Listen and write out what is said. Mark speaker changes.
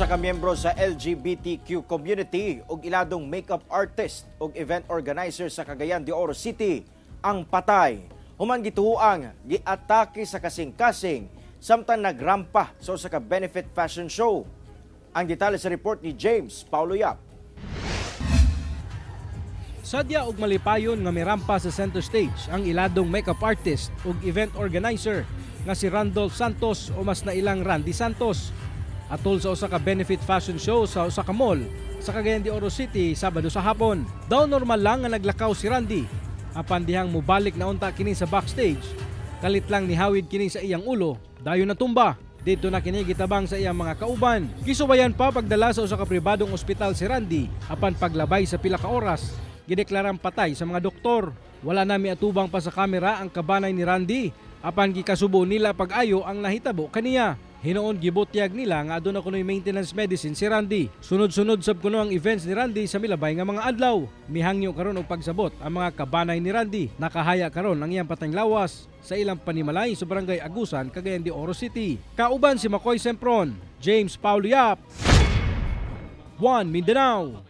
Speaker 1: Usa ka miyembro sa LGBTQ community ug iladong makeup artist ug event organizer sa Cagayan de Oro City ang patay human gituoang giatake sa kasing-kasing samtang nagrampa sa usa ka benefit fashion show. Ang detalye sa report ni James Paulo Yap.
Speaker 2: Sadya og malipayon nga mirampa sa center stage ang iladong makeup artist ug event organizer nga si Randolph Santos o mas nailang Randy Santos, atol sa usa ka benefit fashion show sa usa ka mall sa Cagayan de Oro City Sabado sa hapon. Daw normal lang nga naglakaw si Randy. Apan dihang mobalik na unta kini sa backstage, kalit lang nihawid kini sa iyang ulo, dayon natumba. Didto na kini gitabang sa iyang mga kauban. Gisuwayan pa pagdala sa usa ka pribadong ospital si Randy, apan paglabay sa pila ka oras, gideklarang patay sa mga doktor. Wala na miatubang pa sa kamera ang kabanay ni Randy, apan gikasubo nila pag-ayo ang nahitabo kaniya. Hinuon gibutyag nila nga aduna kunoy maintenance medicine si Randy. Sunod-sunod sab kuno ang events ni Randy sa milabay nga mga adlaw. Mihangyo karon og pagsabot ang mga kabanay ni Randy. Nakahaya karon ang iyang patayng lawas sa ilang panimalay sa Barangay Agusan, Cagayan de Oro City. Kauban si Makoy Sempron, James Paulo Yap, One Mindanao.